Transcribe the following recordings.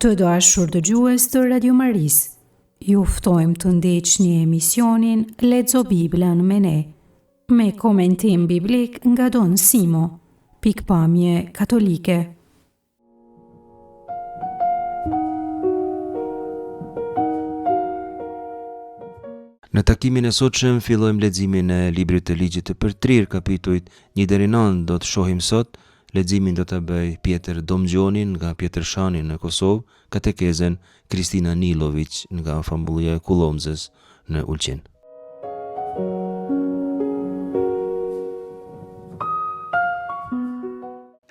Të dashur dëgjues të Radio Marisë, ju ftojmë të ndiqni emisionin Lexo Biblën me ne, me komentim biblik nga Don Simo, pikëpamje katolike. Në takimin e sotshëm fillojmë leximin e librit të Ligjit të Përtrirë, kapitujt 1 deri 9 do të shohim sot. Leximin do ta bëjë Pjetër Domgjoni nga Pjetërshani në Kosovë, katekezen Kristina Niloviq nga famullia e Kullomzës në Ulqin.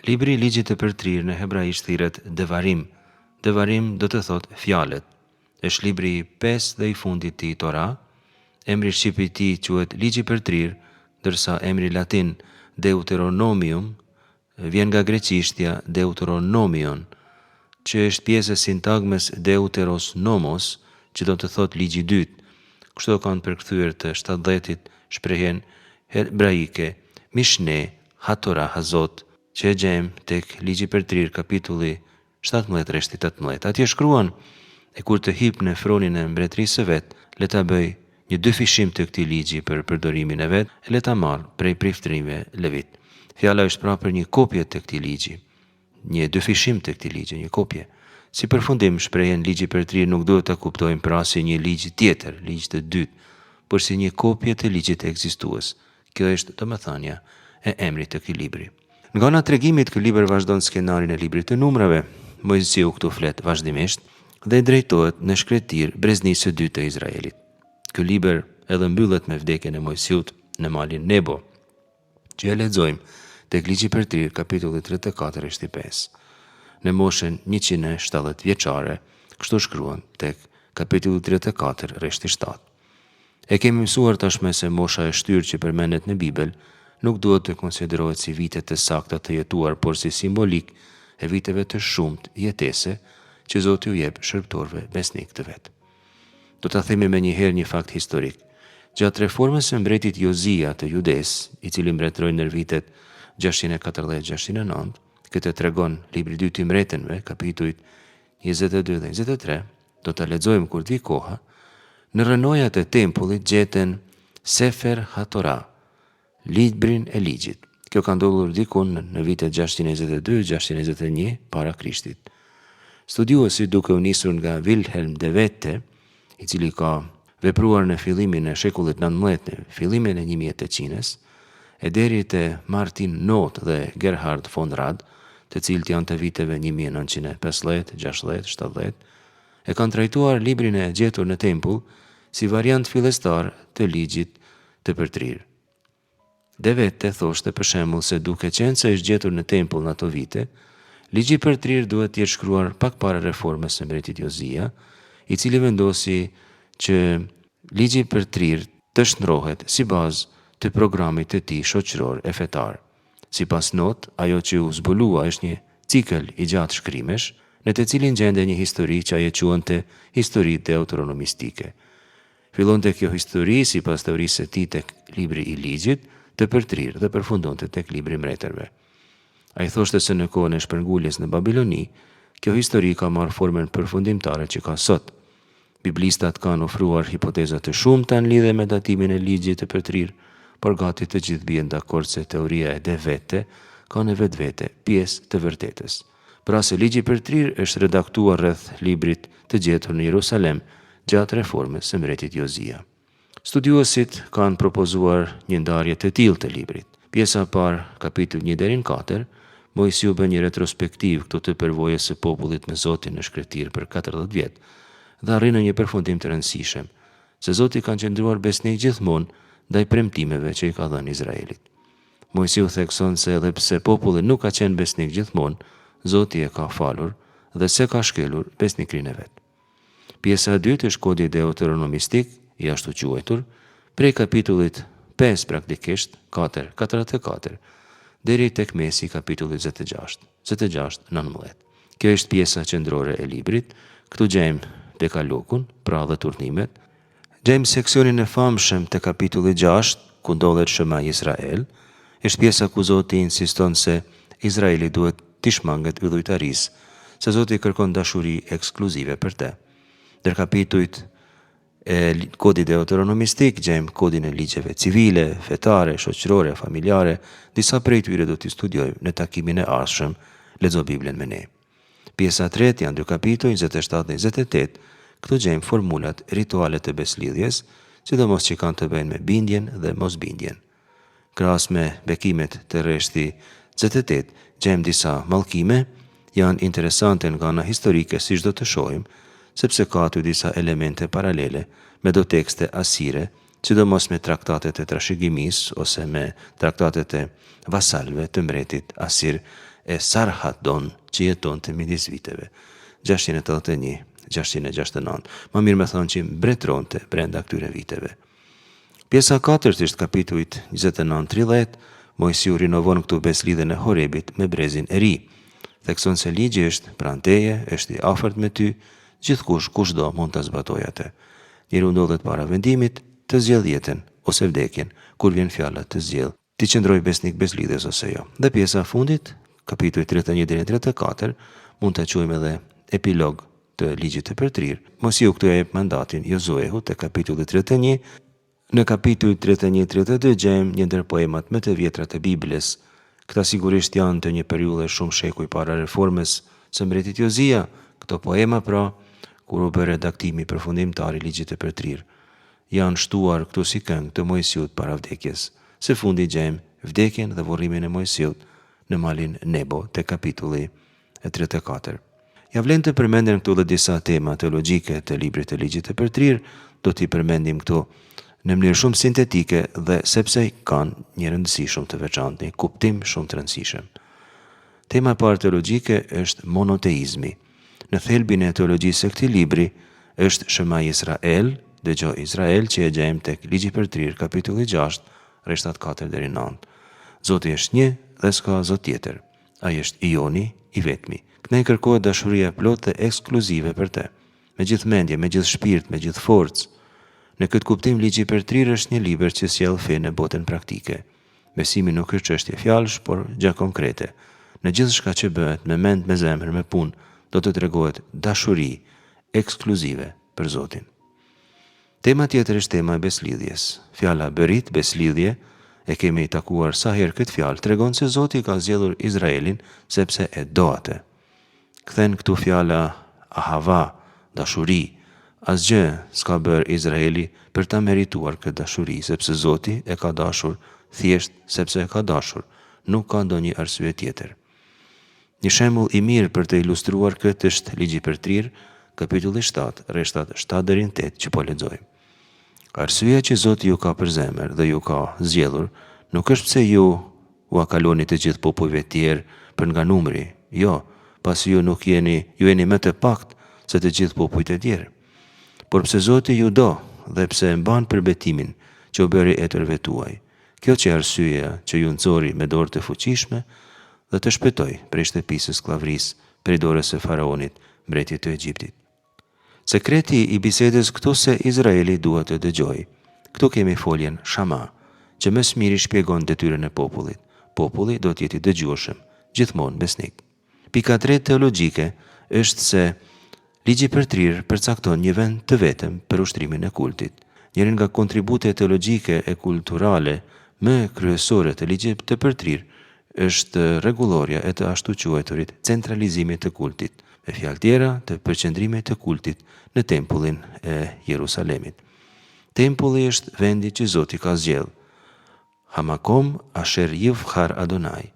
Libri i Ligjit të Përtrirë në hebraisht thirret Devarim. Devarim do të thotë fjalët. Është libri i pestë dhe i fundit i Torah. Emri shqip i tij quhet Ligji i Përtrirë, ndërsa emri latin Deuteronomium vjen nga greqishtja deuteronomion, që është pjesë e sintagmës deuteros nomos, që do të thotë ligji i dytë. Kështu e kanë përkthyer të shtatëdhjetit shprehjen hebraike Mishne HaTorah Hazot, që e gjejmë tek Ligji i Përtrirë kapitulli 17 rreshti 18. Atje shkruan, e kur të hipë në fronin e mbretërisë së vet, le ta bëjë një dyfishim të këtij ligji për përdorimin e vet, e le ta marrë prej priftërinjve levitë. Fjala është pra për një kopje të këtij ligji. Një dyfishim të këtij ligji, një kopje. Si përfundim, shprehjen ligji i përtrirë nuk duhet ta kuptojmë pra si një ligj tjetër, ligj të dytë, por si një kopje të ligjit ekzistues. Kjo është domethënia e emrit të këtij libri. Nga ana e tregimit, ky libër vazhdon skenarin e librit të Numrave. Moisiu këtu flet vazhdimisht dhe i drejtohet në shkretëtirë breznisë së dytë të Izraelit. Ky libër edhe mbyllet me vdekjen e Moisiut në malin Nebo, që e lexojmë tek Ligji i Përtrirë, kapitulli 34, rreshti 5. Në moshën 170 vjeçare, kështu shkruan tek kapitulli 34, rreshti 7. E kemi mësuar tashmë se mosha e shtyrë që përmendet në Bibël nuk duhet të konsiderohet si vite të sakta të jetuar, por si simbolikë e viteve të shumtë jetese që Zoti u jep shërbëtorëve besnikë të vet. Do ta themi menjëherë një fakt historik. Gjatë reformës së mbretit Jozia të Judesë, i cili mbretëroi ndër vitet 640-609, këtë e tregon libri i dytë i Mbretërve, kapitujt 22 dhe 23, do ta lexojmë kur të vijë koha, në rrënojat e tempullit gjetën Sefer HaTorah, Librin e Ligjit. Kjo ka ndodhur dikun në vitet 622-621 para Krishtit. Studiuesit duke u nisur nga Wilhelm de Wette, i cili ka vepruar në fillimin e shekullit 19 në fillimin e 1800-s, e deri te Martin Noth dhe Gerhard von Rad, të cilët janë të viteve 1950, 60, 70, e kanë trajtuar librin e gjetur në tempull si variant fillestar të ligjit të përtrirë. De Wette thoshte për shembull se duke qenë se është gjetur në tempull në ato vite, ligji i përtrirë duhet të jetë shkruar pak para reformës së mbretit Jozia, i cili vendosi që ligji i përtrirë të shndërrohet si bazë të programit të tij shoqëror e fetar. Sipas Noth, ajo që u zbulua është një cikël i gjatë shkrimesh, në të cilin gjendej një histori që ai e quante histori deuteronomistike. Fillonte kjo histori, sipas teorisë së tij tek Libri i Ligjit, të përtrirë dhe përfundonte tek Libri i Mbretërve. Ai thoshte se në kohën e shpërnguljes në Babiloni, kjo histori ka marrë formën përfundimtare që ka sot. Biblistat kanë ofruar hipoteza të shumta në lidhje me datimin e Ligjit të përtrirë, por gati të gjithë bien dakord se teoria e De Wette ka në vetvete pjesë të vërtetës. Pra se Ligji i Përtrirë është redaktuar rreth librit të gjetur në Jerusalem gjatë reformës së mbretit Jozia. Studiuesit kanë propozuar një ndarje të tillë të librit. Pjesa e parë, kapitujt një deri në katër, Moisiu bën një retrospektivë këtu të përvojës së popullit me Zotin në shkretëtirë për 40 vjet dhe arrin në një përfundim të rëndësishëm, se Zoti ka qëndruar besnik gjithmonë ndaj premtimeve që i ka dhënë Izraelit. Moisiu thekson se edhe pse populli nuk ka qenë besnik gjithmonë, Zoti e ka falur dhe s'e ka shkelur besnikërinë e vet. Pjesa e dytë është kodi deuteronomistik, i ashtuquajtur, prej kapitullit 5 praktikisht, 4, 44, deri tek mesi i kapitullit 26, 26, 19. Kjo është pjesa qendrore e librit, këtu gjejmë dekalogun, pra dhe urdhnimet, Gjejmë seksionin e famshëm të kapitullit 6, ku ndodhet Shema Israel, është pjesa ku Zoti insiston se Izraeli duhet t'i shmanget idhujtarisë, se Zoti kërkon dashuri ekskluzive për të. Ndër kapitujt e kodit deuteronomistik gjejmë kodin e ligjeve civile, fetare, shoqërore, familjare, disa prej tyre do t'i studiojmë në takimin e ardhshëm Lexo Biblën me ne. Pjesa e tretë janë dy kapituj, 27 dhe 28, këtu gjejmë formulat rituale të besëlidhjes, sidomos që kanë të bëjnë me bindjen dhe mosbindjen. Krahas me bekimet te rreshti 28, gjejmë disa mallkime, janë interesante nga ana historike siç do të shohim, sepse ka aty disa elemente paralele me do tekste asire, sidomos me traktatet e trashëgimisë ose me traktatet e vasalëve të mbretit asir Esarhaddon që jetonte midis viteve 681, 669, më mirë me thënë që mbretëronte brenda këtyre viteve. Pjesa e katërt është kapitujt 29 30, Moisiu rinovon këtu besëlidhjen e Horebit me brezin e ri. Thekson se ligji është pranë teje, është i afërt me ty, gjithkush kushdo mund ta zbatojë atë. Njeriu ndodhet para vendimit, të zgjedhë jetën ose vdekjen, kur vjen fjala të zgjedhë t'i qëndrojë besnik besëlidhjes ose jo. Dhe pjesa e fundit, kapitujt 31 deri në 34, mund ta quajmë edhe epilog të ligjit të përtrirë. Moisiu këtu ia jep mandatin Jozuehut te kapitulli 31, Në kapitujt 31 32 gjejmë një ndër poemat më të vjetra të Biblës. Këta sigurisht janë të një periudhe shumë shekuj para reformës së mbretit Jozia, këto poema pra, kur u bë redaktimi përfundimtar i ligjit të përtrirë, janë shtuar këtu si këngë të Moisiut para vdekjes. Së fundi gjejmë vdekjen dhe vorrimin e Moisiut në malin Nebo te kapitulli 34. Ia vlen të përmenden këtu dhe disa tema teologjike të librit të ligjit të përtrirë, do t'i përmendim këtu në mënyrë shumë sintetike dhe sepse kanë një rëndësi shumë të veçantë, një kuptim shumë të rëndësishëm. Tema e parë teologjike është monoteizmi. Në thelbin e teologjisë së këtij libri është Shema Israel, dëgjo Izrael, që e gjejmë tek Ligji i Përtrirë, kapitulli 6, rreshtat 4 deri 9. Zoti është një dhe s'ka Zot tjetër. Ai është i joni, i vetmi. Këndej kërkohet dashuria e plotë dhe ekskluzive për të. Me gjithë mendje, me gjithë shpirt, me gjithë forcë. Në këtë kuptim Ligji i Përtrirë është një libër që sjell fe në botën praktike. Besimi nuk është çështje fjalësh, por gjë konkrete. Në gjithçka që bëhet, me mend, me zemër, me punë, do të tregohet dashuri ekskluzive për Zotin. Tema tjetër është tema e besëlidhjes. Fjala berit, besëlidhje, e kemi takuar sa herë këtë fjalë, tregon se Zoti ka zgjedhur Izraelin sepse e do atë. Kthen këtu fjala ahava, dashuri. Asgjë s'ka bërë Izraeli për ta merituar këtë dashuri, sepse Zoti e ka dashur thjesht sepse e ka dashur, nuk ka ndonjë arsye tjetër. Një shembull i mirë për të ilustruar këtë është Ligji i Përtrirë, kapitulli 7, rreshtat 7 deri në 8 që po lexojmë. Arsyeja që Zoti ju ka përzemër dhe ju ka zgjedhur, nuk është pse ju ua kaloni të gjithë popujve tjerë për nga numri, jo, pasi ju nuk jeni, ju jeni më të paktë se të gjithë popujt e tjerë. Por pse Zoti ju do dhe pse e mban përbetimin që u bëri etërve tuaj. Kjo qe arsyeja që ju nxori me dorë të fuqishme dhe të shpëtoi prej shtëpisë së skllavërisë, prej dorës së faraonit, mbretit të Egjiptit. Sekreti i bisedës këtu se Izraeli duhet të dëgjojë. Këtu kemi foljen shama, që më së miri shpjegon detyrën e popullit. Populli do të jetë i dëgjueshëm, gjithmonë besnik. Pika e tretë teologjike është se Ligji i Përtrirë përcakton një vend të vetëm për ushtrimin e kultit. Njëri nga kontributet teologjike e kulturale më kryesore të Ligjit të Përtrirë është rregullorja e të ashtuquajturit centralizimit të kultit, me fjalë tjera të përqendrimit të kultit në tempullin e Jerusalemit. Tempulli është vendi që Zoti ka zgjedhë. Hamakom asher yivkhar Adonai.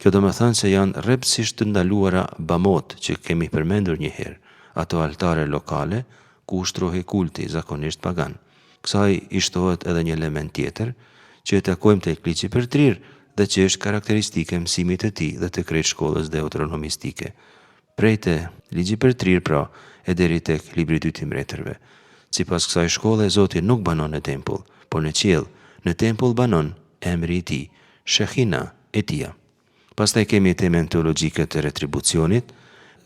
Kjo domethënë se janë rreptësisht të ndaluara bamot që kemi përmendur një herë, ato altare lokale ku ushtrohej kulti, zakonisht pagan. Kësaj i shtohet edhe një element tjetër, që e takojmë tek Ligji i Përtrirë dhe që është karakteristikë e mësimit të tij dhe të krejt shkollës deuteronomistike. Prej te Ligji i Përtrirë pra, e deri tek Libri i Dytë i Mbretërve. Sipas kësaj shkolle Zoti nuk banon në tempull, por në qiell, në tempull banon emri i tij, Shehina e tija. Pastaj kemi temën teologjike të retribucionit.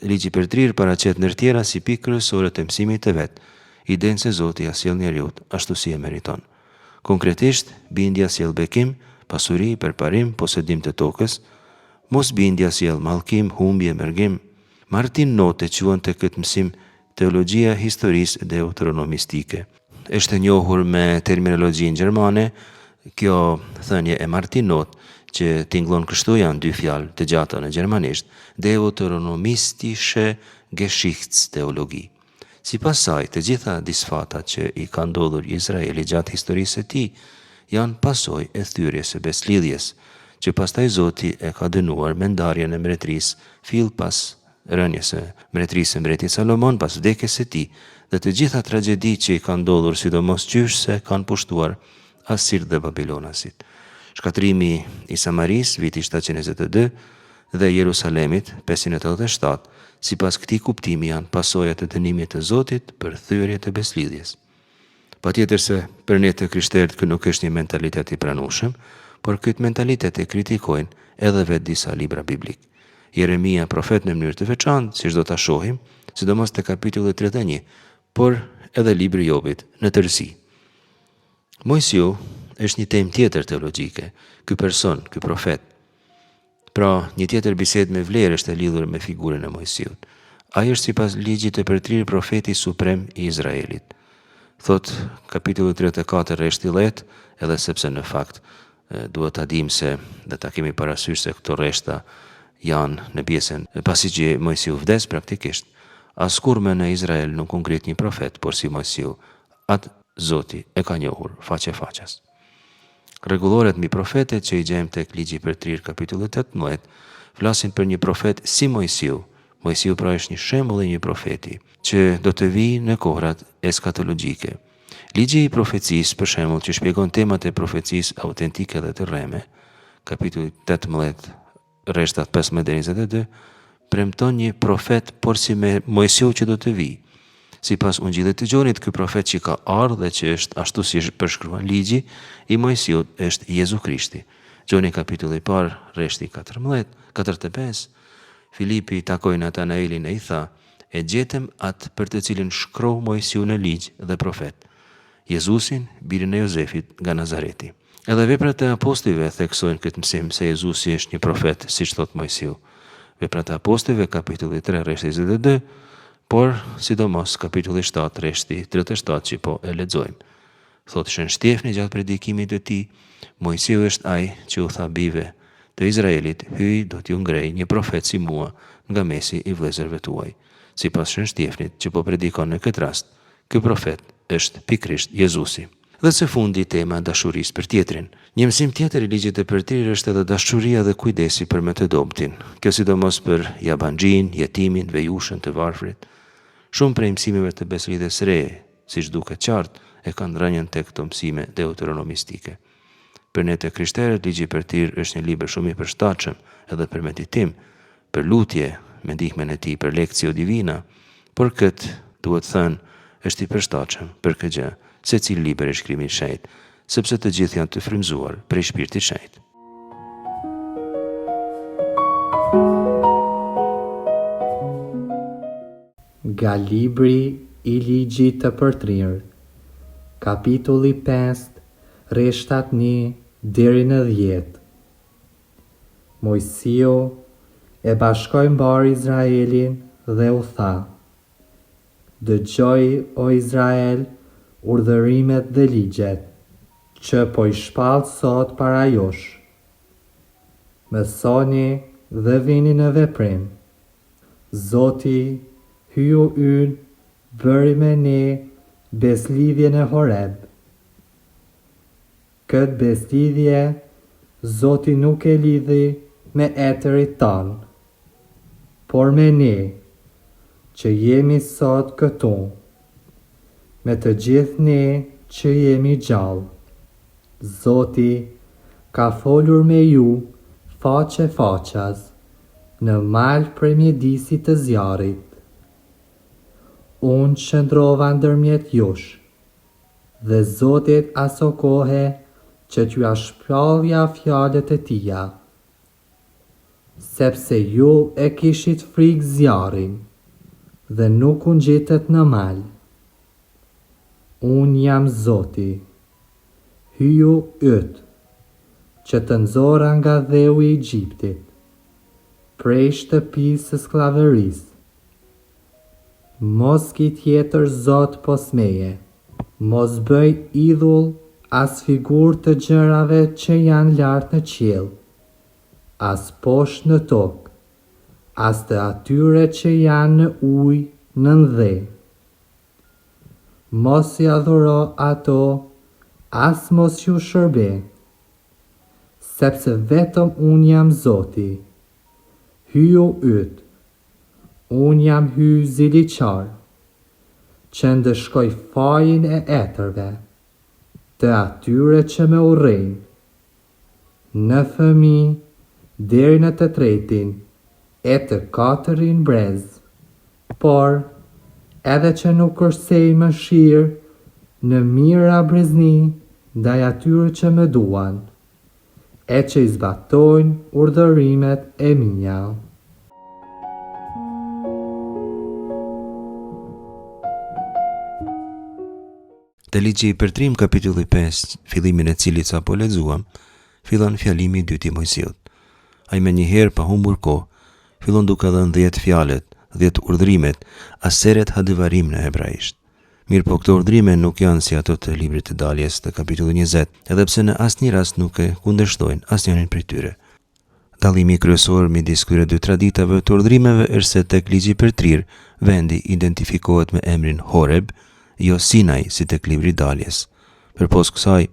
Ligji i Përtrirë paraqet ndër tjera si pikë kryesore të mësimit të vet, idenë se Zoti ia sjell njeriut ashtu si e meriton. Konkretisht, bindja sjell bekim, pasuri, përparim, posedim të tokës, Mosbindja sjell mallkim, humbje, mërgim. Martin Noth e quante këtë mësim Teologjia e historisë deuteronomistike. Është e njohur me terminologjinë gjermane, kjo thënie e Martin Noth, që tingëllon kështu janë dy fjalë të gjata në gjermanisht, Deuteronomistische Geschichtstheologie. Sipas saj, të gjitha disfatat që i ka ndodhur Izraelit gjatë historisë së tij, janë pasojë e thyerjes së besëlidhjes, që pastaj Zoti e ka dënuar me ndarjen e mbretërisë fill pas rënies së mbretërisë së mbretit Salomon pas vdekjes së tij dhe të gjitha tragjeditë që i kanë ndodhur sidomos qysh se kanë pushtuar Asirët dhe Babilonasit. Shkatërrimi i Samarisë, viti 722, dhe Jerusalemit, 587, sipas këtij kuptimi janë pasoja të dënimit të Zotit për thyerje të besëlidhjes. Patjetër se për ne të krishterët ky nuk është një mentalitet i pranueshëm, por këtë mentalitet e kritikojnë edhe vetë disa libra biblikë. Jeremia profet në mënyrë të veçantë, siç do ta shohim, sidomos te kapitulli 31, por edhe libri i Jobit në tërësi. Moisiu është një temë tjetër teologjike, ky person, ky profet. Pra, një tjetër bisedë me vlerë është e lidhur me figurën e Moisiut. Ai është sipas ligjit të përtrirë profeti suprem i Izraelit. Thotë kapitulli 34 rreshti 10, edhe sepse në fakt duhet ta dimë se dhe ta kemi parasysh se këto rreshta janë në pjesën pasi që Moisiu vdes praktikisht. Askurrë më në Izrael nuk u ngrit një profet, por si Moisiu, atë Zoti e ka njohur faqe-faqes. Rregulloret mbi profetët që i gjejmë tek Ligji i Përtrirë kapitulli 18, flasin për një profet si Moisiu. Moisiu pra është një shembull i një profeti, që do të vijë në kohërat eskatologjike. Ligji i profecisë, për shembull, që shpjegon temat e profecisë autentike dhe të rreme, kapitulli 18, rreshtat 15 deri 22, premton një profet porsi me Moisiu që do të vijë. Sipas Ungjillit të Gjonit, ky profet që ka ardhur dhe që është ashtu si përshkruan ligji i Moisiut është Jezu Krishti. Gjoni kapitulli i parë, rreshti 14, 45, Filipi takoi Natanaelin e i tha, e gjetëm atë për të cilin shkrou Moisiu në ligj dhe profet, Jezusin, birin e Jozefit nga Nazareti. Edhe Veprat e Apostujve theksojnë këtë mësim se Jezusi është një profet, siç thotë Moisiu. Veprat e Apostujve, kapitulli 3, rreshti 22, por sidomos kapitulli 7, rreshti 37 që po e lexojmë. Thotë Shën Shtjefni gjatë predikimit të tij, Moisiu është ai që u tha bijve të Izraelit, Hyji do t'ju ngrejë një profet si mua nga mesi i vëllezërve tuaj. Sipas Shën Shtjefnit që po predikon në këtë rast, ky profet është pikërisht Jezusi. Dhe së fundi tema e dashurisë për tjetrin. Një mësim tjetër i ligjit të përtrirë është edhe dashuria dhe kujdesi për më të dobëtin. Kjo sidomos për jabanxhinë, jetimin, vejushën, të varfrit. Shumë prej mësimeve të Besëlidhjes së Re, siç duket qartë, e kanë rrënjën tek këto mësime deuteronomistike. Për ne të krishterët Ligji i Përtrirë është një libër shumë i përshtatshëm edhe për meditim, për lutje, me ndihmën e tij për Lectio Divina, por këtë, duhet thënë, është i përshtatshëm për këtë gjë secili libër i Shkrimit të Shenjtë, sepse të gjithë janë të frymëzuar prej Shpirtit Shenjt. Nga libri i Ligjit të Përtrirë, kapitulli pestë, rreshtat një deri në dhjetë. Moisiu e bashkoi mbarë Izraelin dhe u tha, Dëgjoi, o Izrael, urdhërimet dhe ligjet, që po i shpall sot para jush. Mësoni dhe vini në veprim. Zoti, Hyji ynë, bëri me ne besëlidhjen në Horeb. Këtë besëlidhje Zoti nuk e lidhi me etërit tanë, por me ne, që jemi sot këtu, me të gjithë ne që jemi gjallë. Zoti ka folur me ju faqe faqas në mal prej mjedisit të zjarrit. Unë qëndrova ndërmjet jush dhe Zotit asokohe që t'jua shpallja fjalët e tija, sepse ju e kishit frikë zjarrin dhe nuk u ngjitët në mal. Unë jam Zoti, Hyji yt, që të nxora nga dheu i Egjiptit, prej shtëpisë së skllavërisë. Mos ki tjetër zot pos meje. Mos bëj idhull as figurë të gjërave që janë lart në qiell, as poshtë në tokë, as të atyre që janë në ujë nën dhe. Mos i adhuro ato, as mos ju shërbe, sepse vetëm unë jam Zoti, Hyu yt, unë jam Hy ziliqar, që ndëshkoj fajin e etërve, të atyre që më urrejnë, në fëmijë deri në të tretin e të katërin brez, por edhe që nuk kursej mëshirë në mijëra brezni ndaj atyre që më duan, e që i zbatojnë urdhërimet e mia. Te ligji i përtërirë kapitulli 5, fillimin e cilit sapo lexuam, fillon fjalimi i dytë i Moisiut. Ai menjëherë pa humbur kohë, fillon duke dhënë 10 fjalët, 10 urdhërimet, aseret hadevarim në hebraisht. Mirëpo këto urdhërime nuk janë si ato të librit të daljes të kapitullit 20, edhe pse në asnjë rast nuk e kundërshtojnë asnjërin prej tyre. Dallimi kryesor midis këtyre dy traditave të urdhërimeve është se tek ligji i përtërirë, vendi identifikohet me emrin Horeb, jo Sinai si tek libri i Daljes. Përpos kësaj,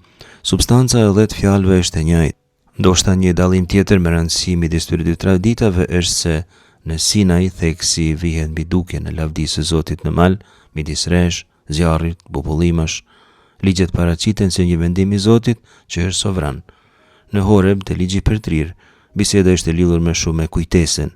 substanca e dhjetë fjalëve është e njëjtë. Ndoshta një dallim tjetër me rëndësi midis këtyre dy traditave është se në Sinai theksi vihet mbi dukjen e lavdisë së Zotit në mal, midis resh, zjarrit, bubullimash, ligjet paraqiten si një vendim i Zotit që është sovran. Në Horeb, te ligji i përtërirë, biseda ishte lidhur më shumë me kujtesën.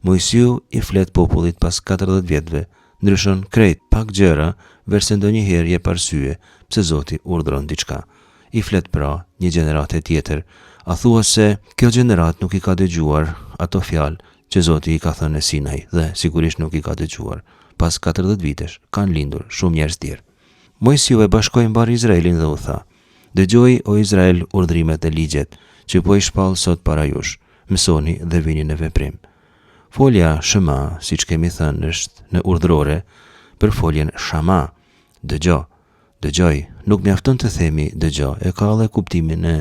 Moisiu i flet popullit pas 40 vjetëve, ndryshon krejt pak gjëra, veçse ndonjëherë jep arsye pse Zoti urdhëron diçka. I flet pra një gjenerate tjetër, a thua se kjo gjeneratë nuk i ka dëgjuar ato fjalë që Zoti i ka thënë në Sinai dhe sigurisht nuk i ka dëgjuar. Pas 40 vitesh kanë lindur shumë njerëz tjerë. Moisiu e bashkoi mbarë Izraelin dhe u tha, Dëgjoji, o Izrael, urdhërimet dhe ligjet, që po i shpall sot para jush, mësoni dhe vini në veprim. Folja shëma, siç kemi thënë, është në urdhërore për foljen shama, dëgjo, dëgjoj, nuk mjafton të themi dëgjo, e ka edhe kuptimin e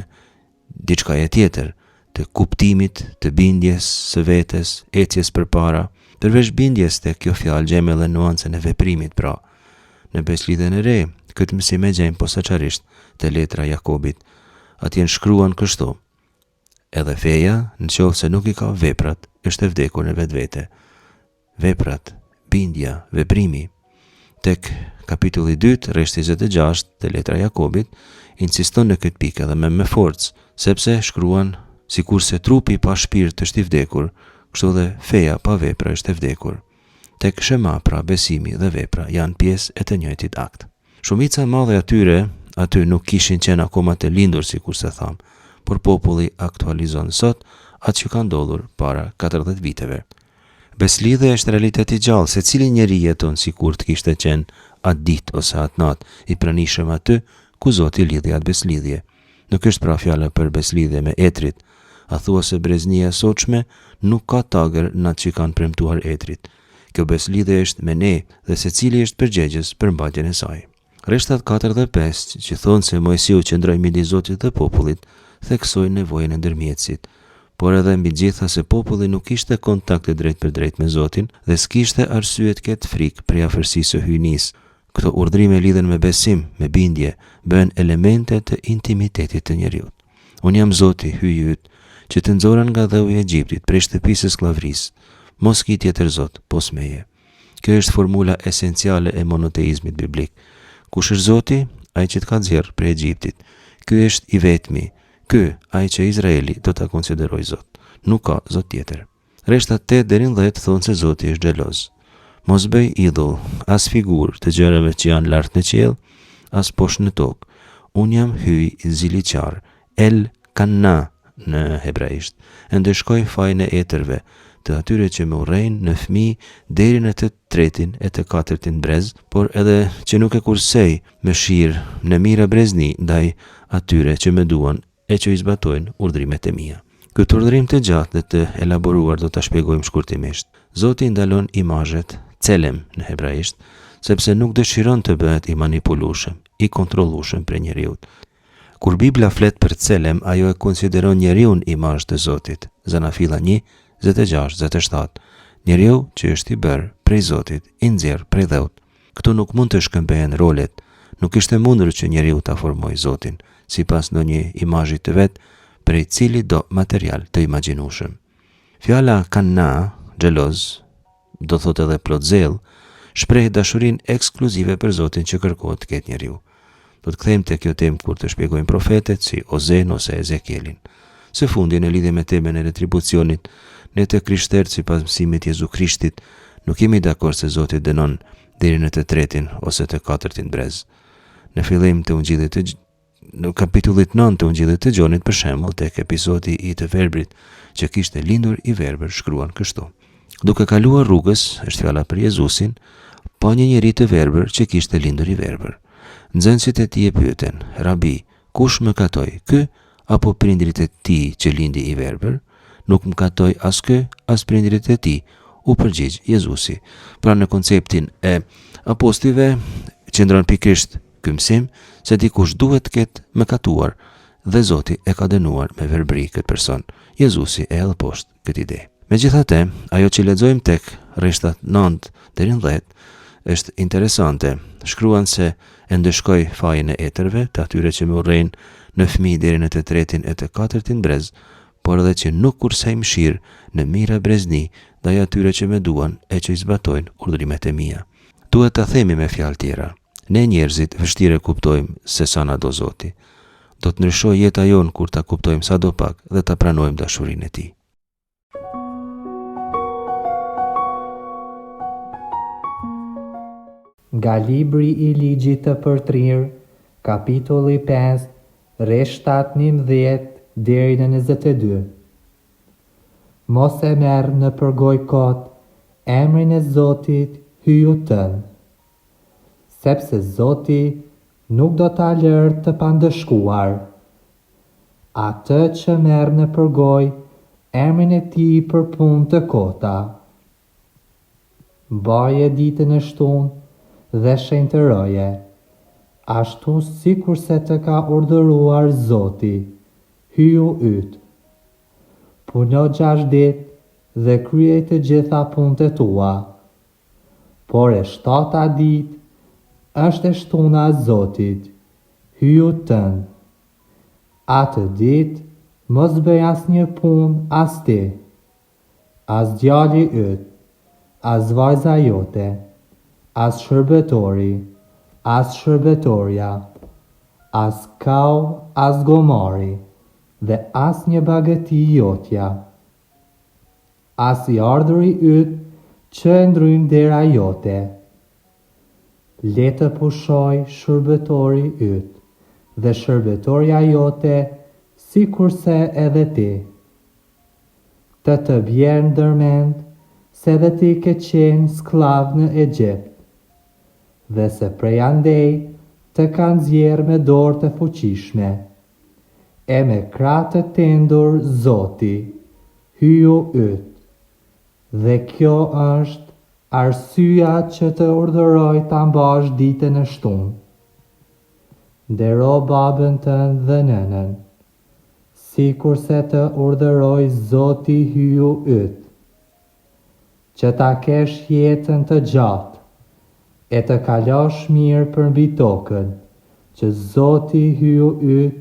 diçkaje tjetër, të kuptimit, të bindjes së vetes, ecjes përpara. Përveç bindjes te kjo fjalë gjejmë edhe nuancën e veprimit, pra. Në Besëlidhjen e Re, këtë mësim e gjejmë posaçërisht te letra e Jakobit. Atje shkruan kështu: Edhe feja, në qoftë se nuk i ka veprat, është e vdekur në vetvete. Veprat, bindja, veprimi. Tek kapitulli 2, rreshti 26 te letra e Jakobit, insiston në këtë pikë edhe me më forcë, sepse shkruan sikurse trupi pa shpirt është i vdekur, kështu dhe feja pa vepra është e vdekur. Tek Shema, pra besimi dhe vepra janë pjesë e të njëjtit akt. Shumica e madhe e atyre aty nuk kishin qenë akoma të lindur sikurse thamë, por populli aktualizon sot atë që ka ndodhur para 40 viteve. Besëlidhja është realitet i gjallë, secili njeri jeton sikur të kishte qenë atë ditë ose atë natë i pranishëm aty ku Zoti lidhi atë besëlidhje. Nuk është pra fjala për besëlidhje me etërit. A thua se breznia e sotshme nuk ka tagër në atë që kanë premtuar etërit. Kjo besëlidhje është me ne dhe secili është përgjegjës për mbajtjen e saj. Rreshtat 4 dhe 5, që thonë se Moisiu qëndroi midis Zotit dhe popullit, theksojnë nevojën e ndërmjetësit, por edhe mbi të gjitha se populli nuk kishte kontakt të drejtpërdrejtë me Zotin dhe s'kishte arsye të ketë frikë prej afërsisë së hyjnisë. Këto urdhërime lidhen me besim, me bindje, bëhen elemente të intimitetit të njeriut. Unë jam Zoti, Hyji yt, që të nxora nga dheu i Egjiptit, prej shtëpisë së skllavërisë. Mos ki tjetër Zot, pos meje. Kjo është formula esenciale e monoteizmit biblik. Kush është Zoti? Ai që të ka nxjerrë prej Egjiptit. Ky është i vetmi. Ky, ai që Izraeli do ta konsiderojë Zot. Nuk ka Zot tjetër. Rreshtat 8 deri në 10 thonë se Zoti është xheloz. Mos bëj idhull, as figurë të gjërave që janë lart në qiell, as poshtë në tokë. Unë jam Hyj ziliqar, El Kanna në hebraisht. E ndëshkoj fajin e etërve, të atyre që më urrejnë në fëmijë deri në të tretin e të katërtin brez, por edhe që nuk e kursej mëshirë në mijëra brezni ndaj atyre që më duan e që i zbatojnë urdhërimet e mia. Këtë urdhërim të gjatë dhe të elaboruar do ta shpjegojmë shkurtimisht. Zoti i ndalon imazhet Tselem në hebraisht, sepse nuk dëshiron të bëhet i manipulueshëm, i kontrollueshëm prej njeriut. Kur Bibla flet për Tselem, ajo e konsideron njeriun imazh të Zotit, Zanafilla një, 26, 27, njeriu që është i bërë prej Zotit, i nxjerrë prej dheut. Këtu nuk mund të shkëmbehen rolet, nuk është e mundur që njeriu ta formojë Zotin, sipas ndonjë imazhi të vet, prej cilitdo material të imagjinueshëm. Fjala kanna, xheloz, do thotë edhe plot zell, shpreh dashurinë ekskluzive për Zotin që kërkohet të ketë njeriu. Do të kthehemi te kjo temë kur të shpjegojmë profetët si Ozen ose Ezekielin. Së fundi, në lidhje me temën e retribucionit, ne të krishterët sipas mësimit Jezu Krishtit, nuk jemi dakord se Zoti dënon deri në të tretin ose të katërtin brez. Në fillim të Ungjillit të Në kapitullit 9 të Ungjillit të Gjonit, për shembull, tek episodi i të verbrit që kishte lindur i verbër shkruan kështu. Duke kaluar rrugës, është fjala për Jezusin, pa një njeri të verbër që kishte lindur i verbër. Nxënësit e tij e pyetën, Rabi, kush mëkatoi, ky apo prindërit e tij që lindi i verbër? Nuk mëkatoi as ky, as prindërit e tij, u përgjigj Jezusi. Pra në konceptin e apostujve qëndron pikërisht Ky mësim se dikush duhet të ketë mëkatuar dhe Zoti e ka dënuar me verbëri këtë person. Jezusi e hedh poshtë këtë ide. Megjithatë, ajo që lexojmë tek rreshtat 9 deri në 10 është interesante. Shkruan se e ndëshkoj fajin e etërve, të atyre që më urrejnë në fëmijë deri në të tretin e të katërtin brez, por edhe që nuk kursej mëshirë në mijëra brezni ndaj atyre që më duan e që i zbatojnë urdhërimet e mia. Duhet ta themi me fjalë tjera. Ne njerëzit vështirë e kuptojmë se sa na do Zoti. Do të ndryshojë jeta jonë kur ta kuptojmë sadopak dhe ta pranojmë dashurinë e Tij. Nga libri i Ligjit të Përtërirë, kapitulli 5, rreshtat 11 deri në 22. Mos e merr nëpër gojë kot emrin e Zotit Hyut tënd. Sepse Zoti nuk do ta lërë të pandëshkuar atë që merr nëpër gojë emrin e tij për punë të kota. Mbaje ditën e shtunë dhe shenjtëroje, ashtu sikurse të ka urdhëruar Zoti, Hyu yt. Puno gjashtë ditë dhe kryej të gjitha punët e tua. Por e shtata ditë është e shtuna e Zotit, Hyut tënd. Atë ditë mos bëj asnjë punë as ti, as djali yt, as vajza jote, as shërbëtori, as shërbëtorja, as kau, as gomari dhe asnjë bagëti jotja. As i ardhuri yt që e ndryn dera jote. Le të pushojë shërbëtori yt dhe shërbëtorja jote sikurse edhe ti. Të të bjerë ndër mend se edhe ti ke qenë skllav në Egjipt dhe se prej andej të ka nxjerrë me dorë të fuqishme e me krah të tendur Zoti, Hyu yt. Dhe kjo është arsyeja që të urdhëroj ta mbash ditën e shtunë. Ndero babën tënd dhe nënën, sikurse të urdhëroi Zoti Hyu yt. Që ta kesh jetën të gjatë e të kalosh mirë përmbi tokën që Zoti Hyu yt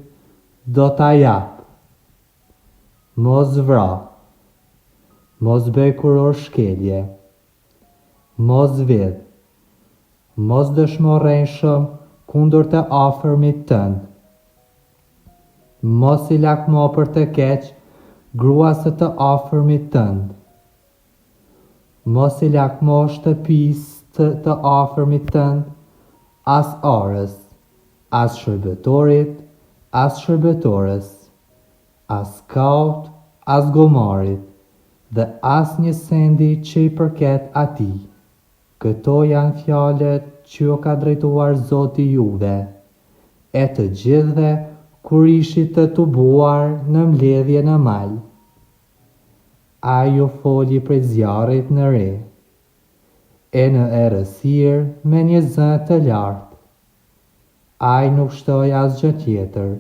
do ta japë. Mos vra. Mos bëj kurorëshkelje. Mos vidh. Mos dëshmo rrejshëm kundër të afërmit tënd. Mos i lakmo për të keq gruas së të afërmit tënd. Mos i lakmo shtëpisë të të afërmit tënd, as arës, as shërbëtorit, as shërbëtores, as kaut, as gomarit dhe asnjë sendi që i përket atij. Këto janë fjalët që ju ka drejtuar Zoti juve, e të gjithëve kur ishit të tubuar në mbledhje në mal. Ai ju foli prej zjarrit në re. E në errësirë me një zë të lartë. Ai nuk shtoi asgjë tjetër,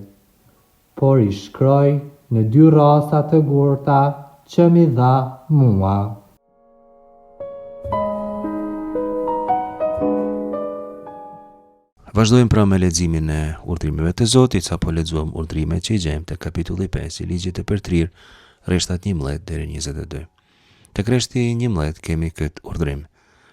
por i shkroi në dy rrasa të gurta që m'i dha mua. Vazhdojmë pra me leximin e urdhrimeve të Zotit, sapo lexuam urdhrimet që i gjejmë te kapitulli 5 i ligjit të përtrirë, rreshtat 11 deri 22. Tek rreshti 11 kemi këtë urdhrim.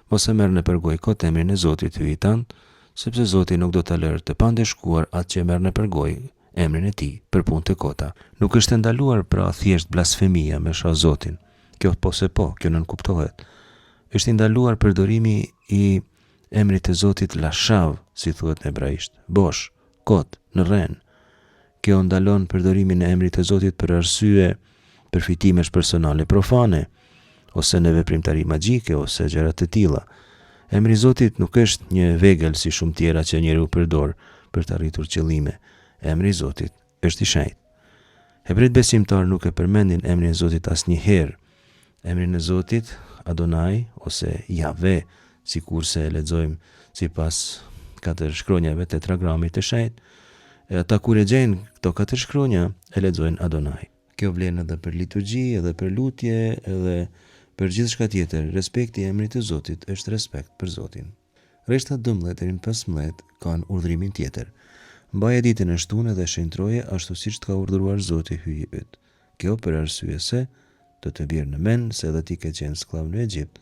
Mos e merr nëpër gojë kot emrin e Zotit Hyjit tënd, sepse Zoti nuk do ta lërë të pandëshkuar atë që e merr nëpër gojë emrin e tij për punë të kota. Nuk është e ndaluar pra thjesht blasfemia me sha Zotin. Kjo po se po, kjo nënkuptohet. Është i ndaluar përdorimi i emrit të Zotit lashav, si thuhet në hebraisht, bosh, kot, në rrenë. Kjo ndalon përdorimin e emrit të Zotit për arsye përfitimesh personale profane, ose në veprimtari magjike ose gjëra të tilla. Emri i Zotit nuk është një vegël si shumë tjera që njeriu përdor për të arritur qëllime. Emri i Zotit është i shenjtë. Hebrejtë besimtarë nuk e përmendin emrin e Zotit asnjëherë. Emrin e Zotit, Adonai ose Jahve, sikurse e lexojmë sipas katër shkronjave tetragramit të shenjtë, e ata kur e gjejnë këto katër shkronja, e lexojnë Adonai. Kjo vlen edhe për liturgji, edhe për lutje, edhe për gjithçka tjetër. Respekti i emrit të Zotit është respekt për Zotin. Rreshtat 12 deri në 15 kanë urdhrimin tjetër. Mbaje ditën e shtunë dhe shenjtroje ashtu siç të ka urdhëruar Zoti Hyji yt. Kjo për arsye se, do të bjerë në mend se edhe ti ke qenë skllav në Egjipt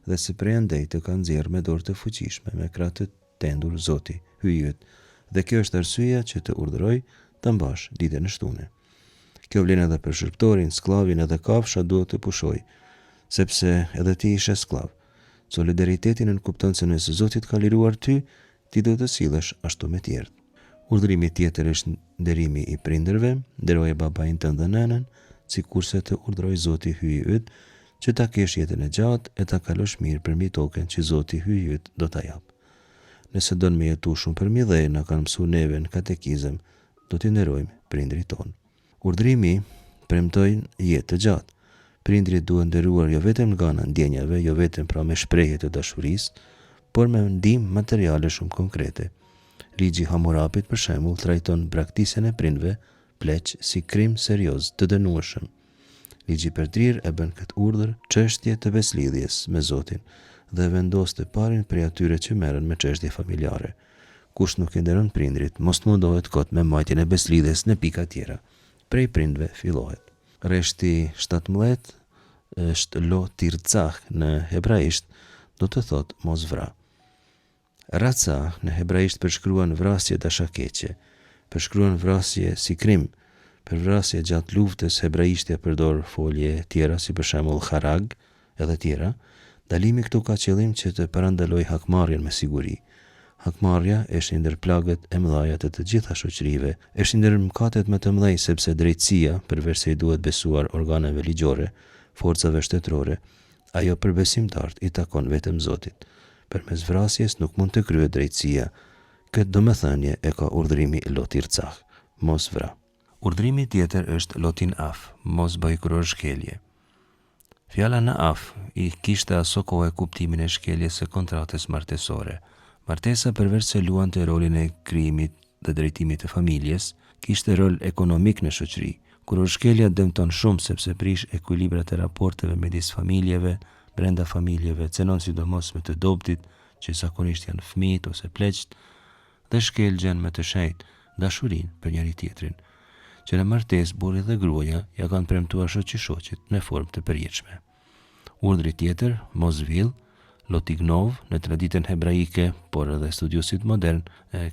dhe se prej andej të ka nxjerrë me dorë të fuqishme, me krah të tendur Zoti, Hyji yt, dhe kjo është arsyeja që të urdhëroj ta mbash ditën e shtune. Kjo vlen edhe për shërbëtorin, skllavin edhe kafsha duhet të pushojë, sepse edhe ti ishe skllav. Solidariteti nënkupton se nëse Zoti të ka liruar ty, ti duhet të sillesh ashtu me tjerët. Urdhërimi tjetër është nderimi i prindërve, nderoje babain tënd dhe nënën, sikurse të urdhëroi Zoti Hyji yt, që ta kesh jetën e gjatë e ta kalosh mirë përmbi tokën që Zoti Hyji yt do ta japë. Nëse don me jetu shumë përmbi dhe, na kanë mësu neve në katekizëm, do t'i nderojmë prindërit tonë. Urdhërimi premton jetë të gjatë. Prindërit duhen nderuar jo vetëm nga ana e ndjenjave, jo vetëm pra me shprehje të dashurisë, por me ndihmë materiale shumë konkrete. Ligji i Hamurapit, për shembull, trajton braktisjen e prindëve pleq si krim serioz të dënueshëm. Ligji i përtrirë e bën këtë urdhër çështje të besëlidhjes me Zotin dhe e vendos të parin prej atyre që merren me çështje familjare. Kush nuk i nderon prindërit, mos të mundohet kot me mbajtjen e besëlidhjes në pika tjera. Prej prindëve fillohet. Rreshti 17 është lo tircah në hebraisht, do të thotë mos vra. Raca në hebraisht përshkruan vrasje dashakeqe, përshkruan vrasje si krim. Për vrasje gjatë luftës hebraishtja përdor folje tjera si për shembull harag edhe tjera. Ndalimi këtu ka qëllim që të parandalojë hakmarrjen me siguri. Hakmarrja është një ndër plagët e mëdhaja të të gjitha shoqërive, është një ndër mëkatet më të mëdhenj sepse drejtësia, përveç se i duhet besuar organeve ligjore, forcave shtetërore, Ajo për besimtarët i takon vetëm Zotit. Përmes vrasjes nuk mund të kryhet drejtësia. Këtë domethënie e ka urdhërimi Lo tircah, mos vra. Urdhërimi tjetër është Lo tinaf, mos bëj kurorëshkelje. Fjala na'af i kishte asokohe kuptimin e shkeljes së kontratës martesore. Martesa përveç se luante rolin e krijimit dhe drejtimit të familjes, kishte rol ekonomik në shoqëri. Kurorëshkelja dëmton shumë sepse prish ekuilibrat e raporteve midis familjeve, brenda familjeve, cenon sidomos më të dobëtit, që zakonisht janë fëmijët ose pleqtë, dhe shkel gjënë më të shenjtë, dashurinë për njëri-tjetrin, që në martesë burri dhe gruaja ia kanë premtuar shoqi-shoqit në formë të përjetshme. Urdhri tjetër, mos vidh, lo tignov, në traditën hebraike, por edhe studiuesit modern,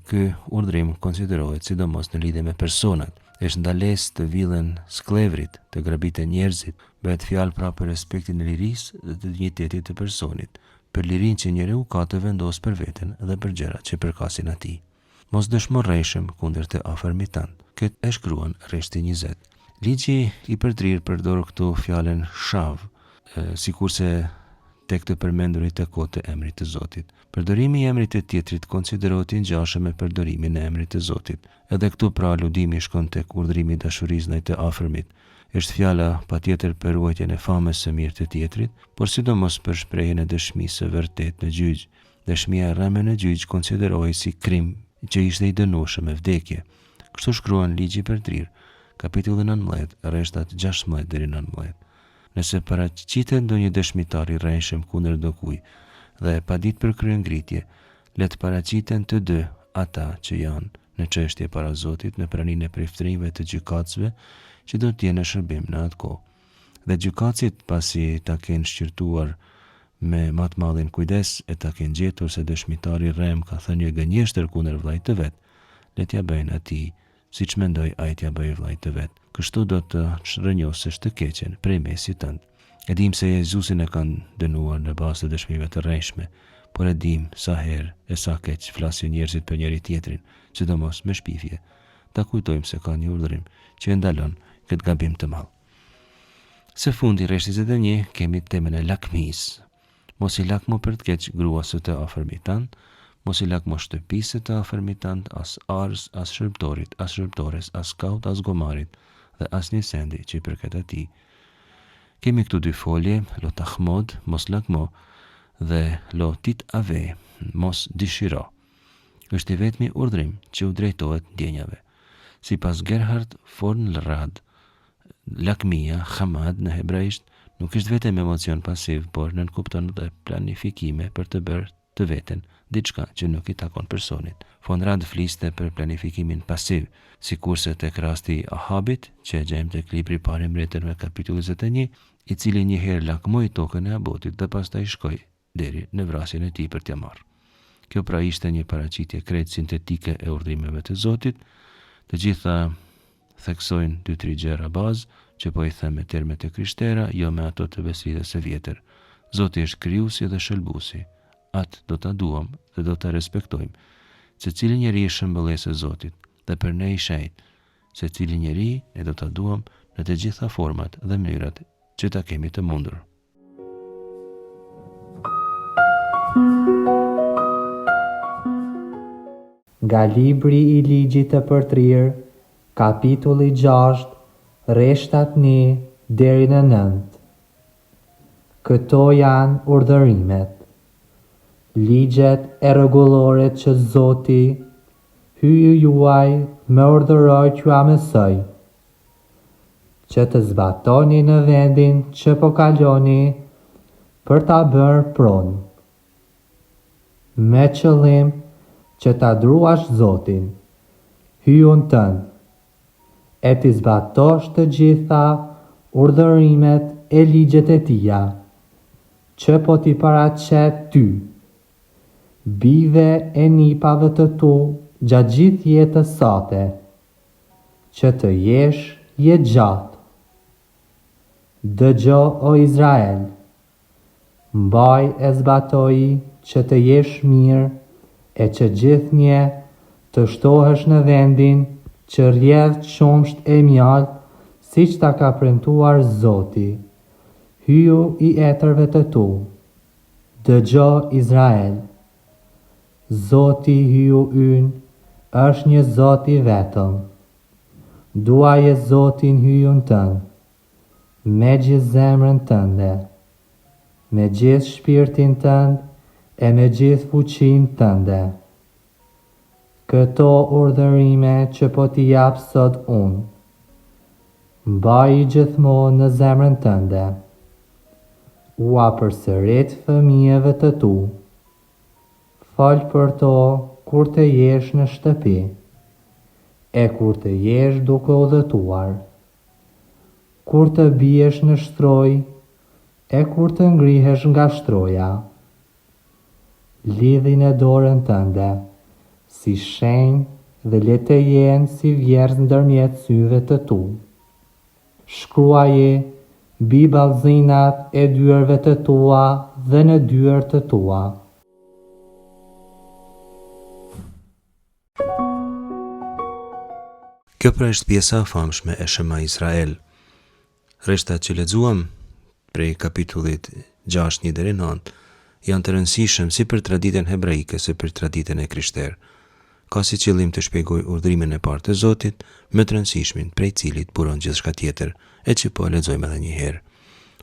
ky urdhrim konsiderohet sidomos në lidhje me personat. Është ndalesë të vidhen skllevërit, të grabiten njerëzit, bëhet fjalë pra për respektin e lirisë dhe të dinjitetit të personit, për lirinë që njeriu ka të vendosë për veten dhe për gjërat që përkasin atij. Mos dëshmo rrejshëm kundër të afërmit tënd. Këtë e shkruan rreshti 20. Ligji i përtrirë përdor këtu fjalën shav, sikurse tek të përmendurit e kotë të emrit të Zotit. Përdorimi i emrit të tjetrit konsiderohet i ngjashëm me përdorimin e emrit të Zotit. Edhe këtu pra aludimi shkon tek urdhërimi i dashurisë ndaj të afërmit. Është fjala patjetër për ruajtjen e famës së mirë të tjetrit, por sidomos për shprehjen e dëshmisë së vërtetë në gjyq. Dëshmia e rreme në gjyq konsiderohej si krim që ishte i dënueshëm me vdekje. Kështu shkruan Ligji i Përtërirë, kapitulli 19, rreshtat 16 deri 19. Nëse paraqitet ndonjë dëshmitar i rrejshëm kundër ndokujt dhe e padit për kryengritje, le të paraqiten të dy ata që janë në çështje para Zotit në praninë e priftërinjve të gjykatësve që do të jenë në shërbim në atë kohë. Dhe gjykatësit, pasi ta kenë shqyrtuar me ma të madhin kujdes e ta kenë gjetur se dëshmitari i rremë ka thënë një gënjeshtër kundër vëllait të vet, le t'ia bëjnë atij siç mendoi ai t'ia bëjë vëllait të vet. Kështu do të çrrënjosësh të keqen prej mesit tënd. E dimë se Jezusin e kanë dënuar në bazë të dëshmive të rrejshme, por e dimë sa herë e sa keq flasin njerëzit për njëri-tjetrin, sidomos me shpifje. Ta kujtojmë se ka një urdhërim që e ndalon këtë gabim të madh. Së fundi, rreshti 21, kemi temën e lakmisë. Mos i lakmo për të keq gruas së të afërmit tënd, mos i lakmo shtëpisë së të afërmit tënd, as arës, as shërbëtorit, as shërbëtores, as kaut, as gomarit dhe asnjë sendi që i përket atij. Kemi këtu dy folje, lo tachmod, mos lakmo, dhe lo tit ave, mos dëshiro. Është i vetmi urdhërim që u drejtohet ndjenjave. Sipas Gerhard Fornrad, Lakmia, chamad në hebraisht, nuk është vetëm emocion pasiv, por nënkupton dhe planifikime për të bërë të veten diçka që nuk i takon personit. Von Rad fliste për planifikimin pasiv, sikurse tek rasti i Ahabit, që e gjejmë tek libri i parë i Mbretërve kapitulli 21, i cili një herë lakmoi tokën e Nabotit dhe pastaj shkoi deri në vrasjen e tij për t'ia marrë. Kjo pra ishte një paraqitje krejt sintetike e urdhërimeve të Zotit, të gjitha theksojnë dy tri gjëra bazë, që po i them me terme të krishtera, jo me ato të Besëlidhjes së Vjetër. Zoti është krijuesi dhe shëlbuesi. Atë do ta duam dhe do ta respektojmë. Secili njeri është shëmbëllesë e Zotit dhe për ne i shenjtë. Secili njeri ne do ta duam në të gjitha format dhe mënyrat që ta kemi të mundur. Nga libri i Ligjit të Përtërirë, kapitulli 6, rreshtat 1 deri në 9. Këto janë urdhërimet, ligjet e rregulloret që Zoti, Hyji juaj, më urdhëroi t'jua mësoj. Që të zbatoni në vendin që po kaloni për ta bërë pronë, me qëllim që ta druash Zotin, Hyjin tënd, e t'i zbatosh të gjitha urdhërimet e ligjet e tija, që po t'i paraqet ty, bijve e nipave të tu gjatë gjithë jetës sate. Që të jesh jetëgjatë. Dëgjo o Izrael, mbaj e zbatoji që të jesh mirë e që gjithnjë të shtohesh në vendin që rrjedh qumësht e mjaltë siç ta ka premtuar Zoti, Hyji i etërve të tu. Dëgjo Izrael, Zoti Hyji ynë është një Zot i vetëm. Duaje Zotin Hyjin tënd me gjithë zemrën tënde, me gjithë shpirtin tënd e me gjithë fuqinë tënde. Këto urdhërime që po t'i jap sot unë, mbaji gjithmonë në zemrën tënde. Ua përsërit fëmijëve të tu. Fol për to kur të jesh në shtëpi, e kur të jesh duke udhëtuar, kur të biesh në shtrojë e kur të ngrihesh nga shtroja. Lidhi në dorën tënde, si shenjë dhe le të jenë si vjerrëz ndërmjet syve të tu. Shkruaji mbi ballëzinat e dyerve të tua dhe në dyer të tua. Kjo pra është pjesa e famshme e Shema Israel. Rreshtat që lexuam prej kapitullit 6 1 deri 9 janë të rëndësishëm si për traditën hebraike si për traditën e krishterë. ka si qëllim të shpjegojë urdhrimin e parë të Zotit, më të rëndësishmin prej cilit buron gjithçka tjetër, e që po e lexojmë edhe një herë.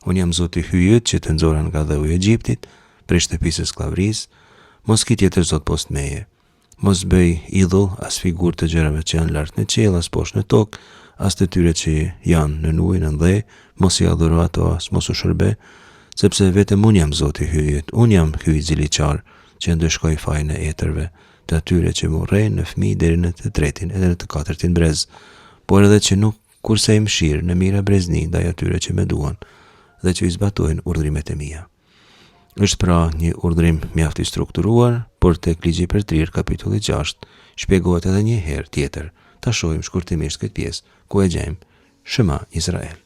Unë jam Zoti Hyji yt që të nxora nga dheu i Egjiptit, prej shtëpisë së skllavërisë, mos ki tjetër Zot pos meje. Mos bëj idhull as figurë të gjërave që janë lart në qiell as poshtë në tokë, as të tyre që janë nën ujë, nën dhe, mos i adhuro ato as mos u shërbe, sepse vetëm unë jam Zoti Hyji yt, unë jam Hyji ziliqar, që ndëshkoj fajin e etërve, të atyre që më urrejnë në fëmijë deri në të tretin edhe në të katërtin brez, por edhe që nuk kursej mëshirë në mijëra brezni ndaj atyre që më duan dhe që i zbatojnë urdhrimet e mia. Është pra një urdhrim mjaft i strukturuar, por tek Ligji i Përtërirë kapitulli 6 shpjegohet edhe një herë tjetër. Ta shohim shkurtimisht këtë pjesë, ku e gjejmë Shema Izrael.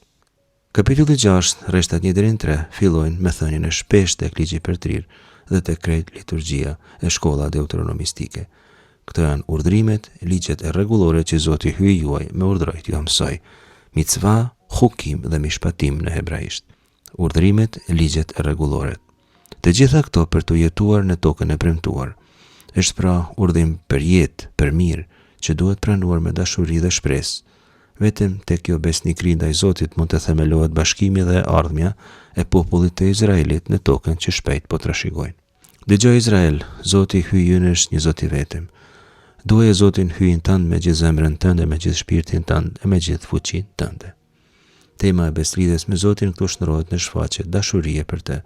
Kapitulli 6, rreshtat 1 deri në 3 fillojnë me thënien e shpeshtë tek Ligji i Përtërirë dhe tek krejt liturgjia e shkolla deuteronomistike. Këto janë urdhrimet, ligjet e rregulloret që Zoti Hyji juaj më urdhëroi t'jua mësoj. Mitzva, chukim dhe mishpatim në hebraisht. Urdhrimet, ligjet e rregulloret. Të gjitha këto për të jetuar në tokën e premtuar. Është pra urdhim për jetë, për mirë, që duhet pranuar me dashuri dhe shpresë. Vetëm te kjo besnikëri ndaj Zotit mund të themelohet bashkimi dhe e ardhmja e popullit të Izraelit në tokën që shpejt po trashëgojnë. Dëgjo Izrael, Zoti Hyji ynë është një Zot i vetëm. Duaje Zotin Hyjin tënd me gjithë zemrën tënde, me gjithë shpirtin tënd e me gjithë fuqinë tënde. Tema e besëlidhjes me Zotin këtu shndërrohet në shfaqje dashurie për të.